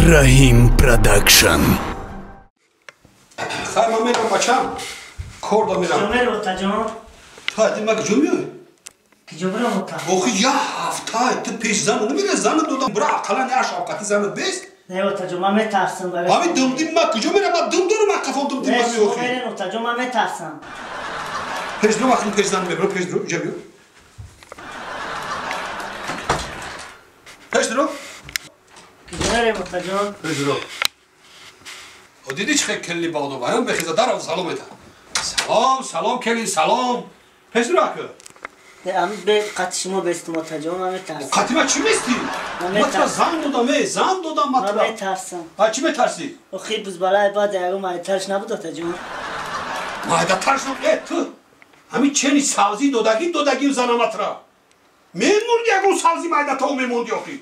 Раҳим Продакшн. Хай, ман мерам, бачам. Кор да мерам. Куҷо меро, таҷон? Ту айди ма куҷо меои? Куҷо бирам, ота? Охи, я ҳафта ту пеш зану намере, зану додам. Бира, ақаллан я шавқати зану бест. Не, отаҷон, ман метарсам. Ҳами думдим ма куҷо мерам? Ма дум дорам, ман қафом думдим ма меохи. Не, отаҷон, ман метарсам. Пеш дуру, вақти пеш зану мебарам, пеш дуру, иҷа биё. Пеш дуру. Куҷо мерем, отаҷон? Пеш дуру. Дидӣ чӣ хел келини бағдо баён бехеза дарав салом ета. Салом, салом келин, салом. Пеш дуру ака. Ами бе қати шумо бестум, отаҷон, ман метарсам. Қати ма чӣ мести? Ма тура зан додам, э, зан додам ма тура. Ман метарсам. А чӣ метарсӣ? Охи бузбалаи баъд ягон майдатарш набуд, отаҷон. Майдатарш набуд? Э, ту ҳамин чени савзӣ додагӣ додагим зана ма тура. Мемурди ягон савзӣ майдатао мемонди охи.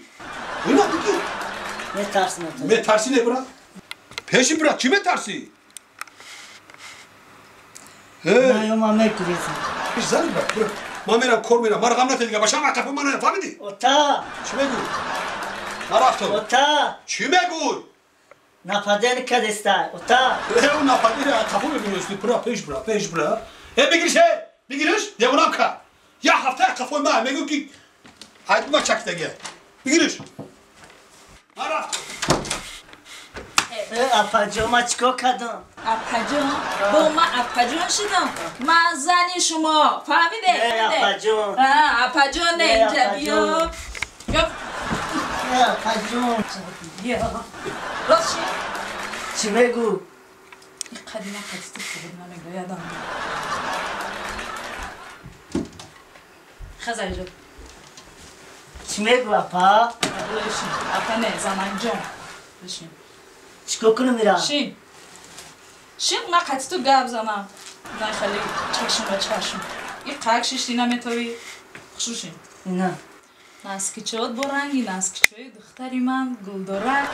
Ина бигир. Метарсам, отаҷон. Метарсӣ не, брат? Пеши брат, чӣ метарсӣ? На, ё ман мегурезам. Пеш зани брат, брат. Ман мерам, кор мерам. Мара ғам натед дига, башам ақафо мана фаҳмидӣ? Ота! Чӣ мегӯй? Ман рафтам. Ота! Чӣ мегӯй? Нападени кадеста, ота! Э, ӯ нападени ақафо мегӯй, бра, пеш бра, пеш бра. Э, бигириш, э, бигириш, девонам ка. Я ҳафта ақафои ма мегӯй ки ҳайдма чакидагия. Бигириш. Ман рафтам. Апаҷон, ман чикор кардам? Апаҷон? Бо ман апаҷон шидам? Ман зани шумо, фаҳмиде? Апаҷон. Апаҷон, не, инҷа биё. Апаҷон. Биё. Рост ши? Чӣ мегӯ? Ин қадима қадисти хуб намегӯ, ёдам. Хаза иҷо. Чӣ мегӯ, апа? Бишин. Апа не, заманҷон. Бишин. Чикор кунам мирам? Шин. Шин, ман қати ту гап занам. На хеле чашм ба чашм. И қак шишти наметавӣ. Хушу шин. На. Наскичот бо ранги наскичои духтари ман гулдорак.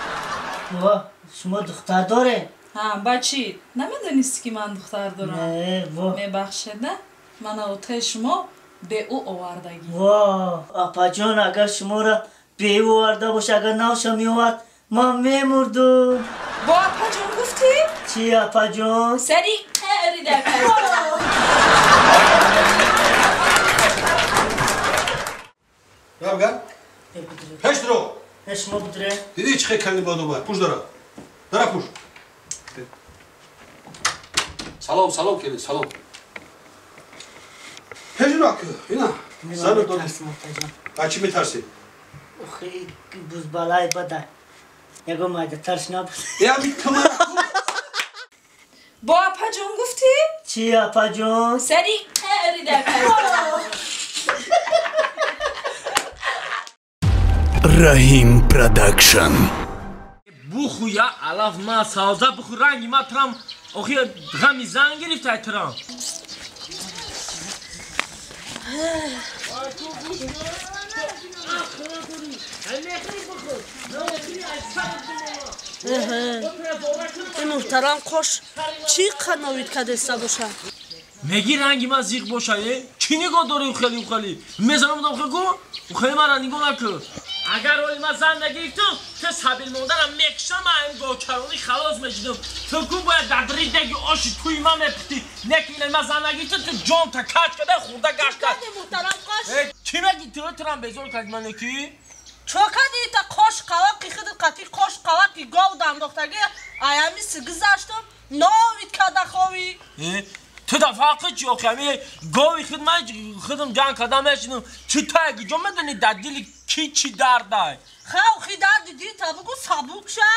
Во, шумо духтар доред? Ҳа, ба чӣ? Намедонисти ки ман духтар дорам? Не, во. Мебахшед, на? Ман отаи шумо бе ӯ овардагӣ. Во, апаҷон, агар шуморо бе ӯ оварда боша, агар навша меовард, ман мемурдум. Бо апаҷон гуфтӣ? Чӣ апаҷон? Сари қаъри дар Равга? Пеш дуру. Шумо будре. Дидӣ чӣ хел калини бадобай? Пуш дара. Дара пуш. Салом, салом келин, салом. Пеш дуру ака. Ина. Зану додӣ. А чӣ метарсӣ? Охи бузбалаи бадай. Ягон майдатарш набуд. Я битамара. Бо апаҷон гуфтӣ? Чӣ апаҷон? Сари қаъри дар Раҳим Продакшн. Буху я алаф ма савза буху ранги ма трам охи ғами зан гирифтай трам. Ин муҳтарам қош чӣ қановид кадеста боша? Меги ранги ма зиқ боша, э? Чӣ нигоҳ дорӣ ухели ухели? Мезанам дам хел гу? Ухели мара нигоҳ накун. Агар оли ма зан нагирифтум, ту сабил монданам мекушам, ам говчаронӣ халос мешидум. Ту ку бояд дар ридаги оши туи ма мепухтӣ. Не ки ина ма зан нагирифтум, ту ҷон та кач када хурда гашта. Муҳтарам қош? Чӣ меги ту трам безор карди мане ки? Чо кади та қош қавақи худ қати қош қавақи гов дандохтаги аями сигизаштум новид када ховӣ. Ту да фарқи чи охи ами гови худ ман худам ҷанг када мешинам. Чӣ таги ҷо медони дар дили ки чӣ дардай? Хавхи дарди дита бугу сабук ша.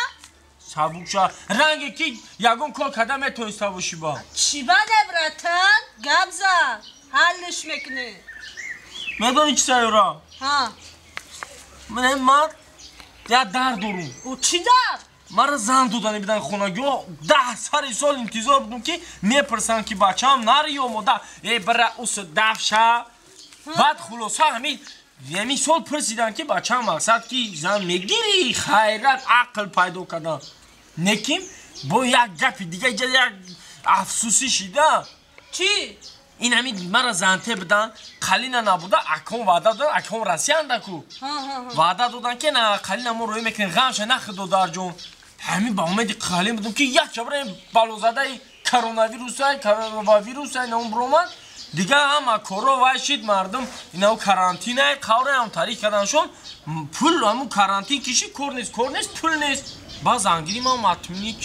Сабук ша. Ранге ки ягон кор када метониста бошӣ ба. Чӣ ба небратан? Гап за. Ҳаллиш мекунӣ. Медони чӣ сайёра? Ҳа. Ман як дард дорум. Ӯ чӣ дард? Мара зан додани бидан хонагиҳо 10 сари сол интизор будум ки мепурсанд ки бачаам нари ё мода. Э бара ус дафша. Баъд хулоса ҳамин сол пурсиданд ки бачаам мақсад ки зан мегирӣ, хайрат ақл пайдо кардан. Неким бо як гапи дига иҷа як афсусӣ шида. Чӣ? Ин ҳамин мара занте бидан, қалина набуда, акон ваъда додан, акон Россиянда ку. Ваъда додан ки на қалина мо рӯй мекунем, ғамша нахӯ додарҷон. Ҳамин ба умеди қалин будум ки як чабра балозадаи коронавирусай, коронавирусай наум бромад. Дигар ҳама коро вай шид мардум, инау карантинай, қавраям тарих карданшон, пул ҳамун карантин киши кор нест, кор нест, пул нест. Ба зангири ман матмник.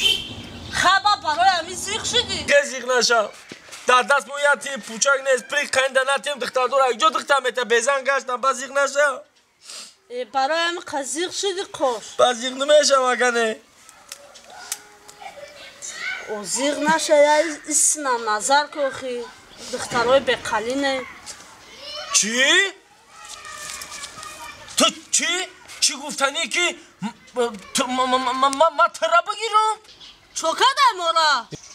Хаба барои ҳамин зиқ шудӣ? Ге зиқ нашам. Дар даст мо як тим пучак нест, при қанда натем духтардор, якҷо духтар мета безан гаштам, ба зиқ нашам. Барои ҳамин қа зиқ шудӣ қош. Ба зиқ намешам агане. О зиқ наша, я иснам назар кохи. Духтарои беқалине. Чӣ? Ту чӣ? Чӣ гуфтанӣ ки ма тара бигирам? Чо кадай мора?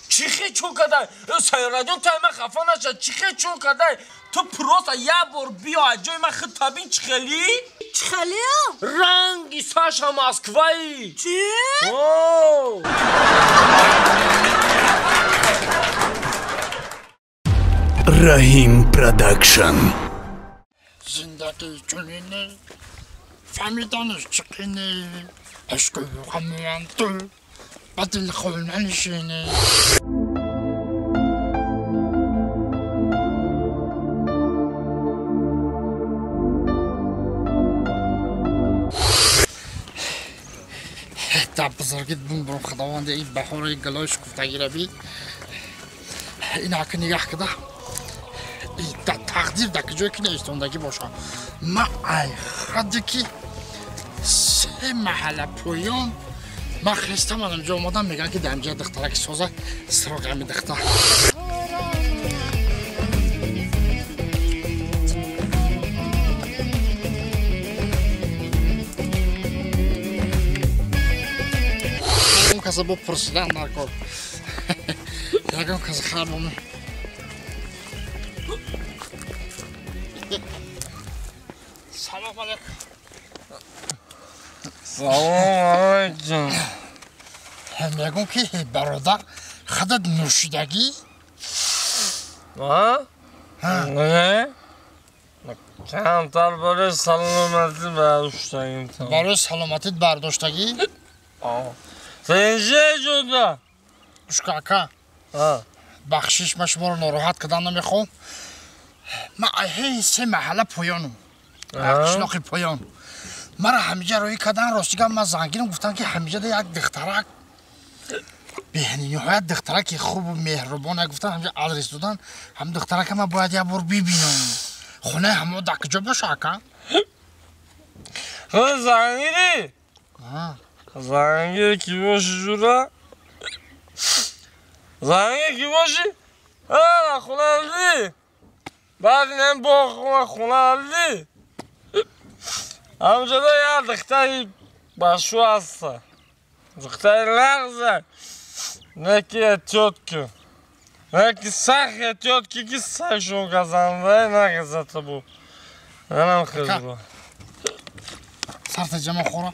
Чӣ хе чо кадай? Сайёраҷон, ту ма хафа наша. Чӣ хе чо кадай? Ту просто як бор биё аз ҷои ма худ табин чӣ хелӣ? Чӣ хелиям? Ранги Саша Москваи. Чӣ? О! Раҳим Продакшн. Зиндагӣ чунине, фаҳмиданаш чӣ қине, ишқу ғамуам ту ба дил хона нишине. Дар бузургит бумбурум худованде ин баҳори гулои шукуфтагиро бид. Ин ҳаки нигаҳ кида. Тақдир дар куҷое ки наистондагӣ бошам. Ман ай хаде ки се маҳалла поён ман хестам анамҷо омадам, мегӯям ки дар инҷа духтараки соза сироғ ҳами духтар. Ягон каса бо пурсидан дар кор. Ягон каса хабоме. Салом алейкум. Салом алейкум. Мегӯм ки бародар худат нӯшидагӣ? А? Не? Камтар барои саломатӣ бардоштагим. Барои саломатит бардоштагӣ? Сенже ҷуда. Ушка ака. Бахшиш, ман шуморо нороҳат кардан намехоҳам. Ман ҳей се маҳалла поёнам. Қишлоқи поён. Мара ҳамиҷа роҳӣ кардан, ростига ман зангирам, гуфтам ки ҳамиҷа як духтарак бениҳоят духтараки хубу меҳрубон гуфтан, ҳамиҷа адрес додан, ҳам духтарака ман бояд як бор бибинам. Хонаи ҳамо дар куҷо боша ака? Худ зангирӣ? Зангири ки боши ҷура? Зангири ки боши? Хона дидӣ? Баъд инам боғ хона дидӣ? Ҳамҷода як духтари башу ҳаста. Духтари лағза. Не ки эҳтиёт кун. Не ки сахт эҳтиёт ки ки сагшон газанда нагазата бу. Манам хизба. Сарта ҷама хӯра.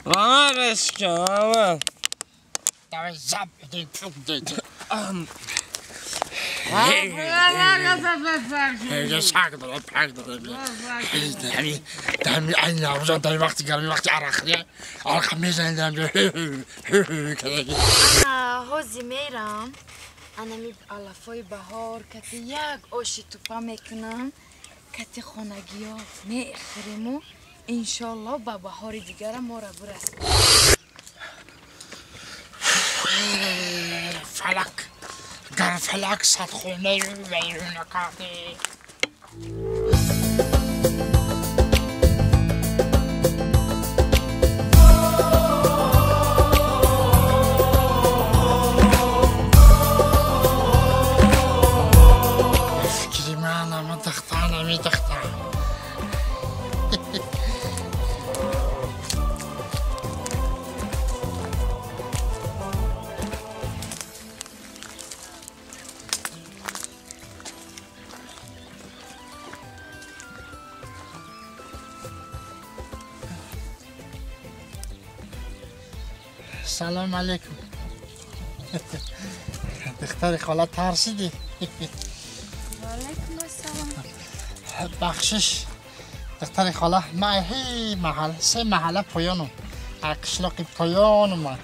Ама решка, ама. Давай зап, пук дейти. Саг дорад, пак дорад. Ҳамин наврӯза дар вақти гармӣ, вақти арақхӯрӣ, арақа мезанед ҳамҷо. Ана ҳози мерам, анами алафои баҳор кати як оши тупа мекунам, кати хонагиё мехӯриму иншолло ба баҳори дигара мора бурас. Фалак гар фалак садхонаю вайрона карди. Фикри ман ама духтар ами духтар. Салом алейкум. Духтари хола тарсидӣ? Алейкум ассалом. Бахшиш духтари хола, ман ҳей маҳал се маҳалла поёнам, қишлоқи поёнам. Ман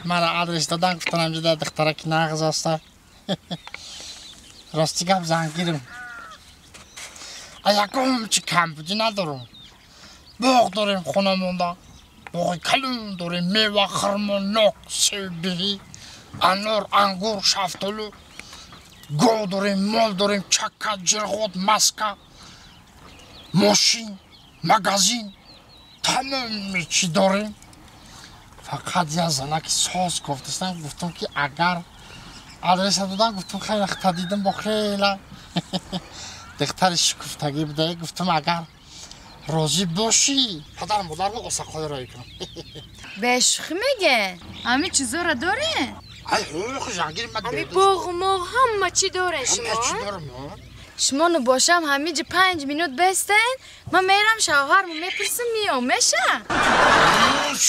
мара адрес додан, гуфтан ҳамҷода духтараки нағз аста. Рости гап, зангирам, ягон чи камбудӣ надорам. Боғ дорем, хона монда боғи калон дорем, мева, хурмо, нок, себ, анор, ангур, шафтолу. Гов дорем, мол дорем, чака, ҷирғот, маска, мошин, магазин, тамоми чӣ дорем. Фақат як занаки соз гуфтастам. Гуфтам ки агар адреса додам, гуфтам хеле хта дидам, бо хела духтари шукуфтагӣ буда. Гуфтам агар розӣ бошӣ, падару модарро осақои роӣ кунам. Бешӯхӣ меге? Ҳамин чизоро дорен? Ай ҳо, жангир ма. Ҳами боғу моғ, ҳама чӣ дорен шумо? Ҳама чӣ дорам. Шумо ну бошам, ҳамиҷи 5 минут бестен, ман мерам шавҳарму мепурсим, миём, меша?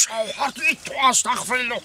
Шавҳар ту астағфирулло.